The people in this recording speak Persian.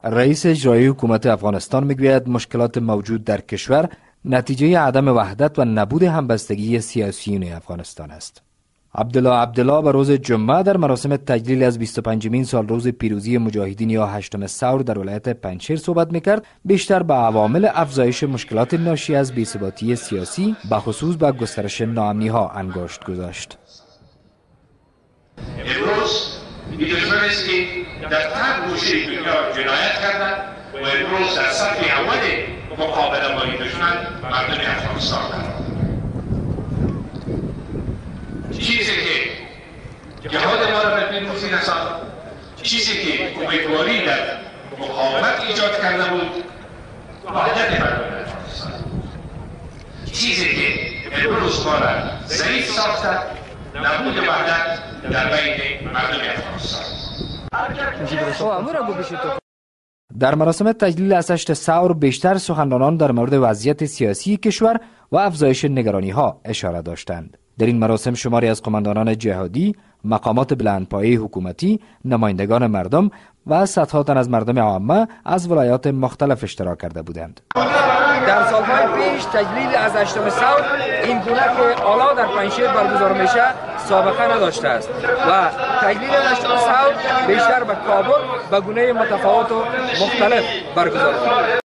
رئیس اجرایی حکومت افغانستان میگوید مشکلات موجود در کشور نتیجه عدم وحدت و نبود همبستگی سیاسیون افغانستان است. عبدالله عبدالله به روز جمعه در مراسم تجلیل از 25مین سال روز پیروزی مجاهدین یا 8 ثور در ولایت پنجشیر صحبت میکرد. بیشتر به عوامل افزایش مشکلات ناشی از بی‌ثباتی سیاسی، به خصوص به گسترش ناامنی ها انگشت گذاشت. امروز دشمن است که در هر گوشه دنیا جنایت کردند و امروز در صف اول مقابله با این دشمن مردم افغانستان قرار. چیزی که جهاد ما را به پیروزی رساند، چیزی که امیدواری در مقاومت ایجاد کرده بود، وحدت مردم افغانستان. چیزی که امروز ما را ضعیف ساخته، نبود وحدت در بین مردم افغانستان. در مراسم تجلیل از 8 ثور بیشتر سخنرانان در مورد وضعیت سیاسی کشور و افزایش نگرانی ها اشاره داشتند. در این مراسم شماری از قماندانان جهادی، مقامات بلندپایه حکومتی، نمایندگان مردم و صدها تن از مردم عامه از ولایات مختلف اشتراک کرده بودند. در سالهای پیش تجلیل از 8 ثور این گونه که حالا در پنجشیر برگزار میشه سابقه نداشته است و تجلیل از 8 ثور بیشتر به کابل به گونه متفاوت و مختلف برگزار میشه.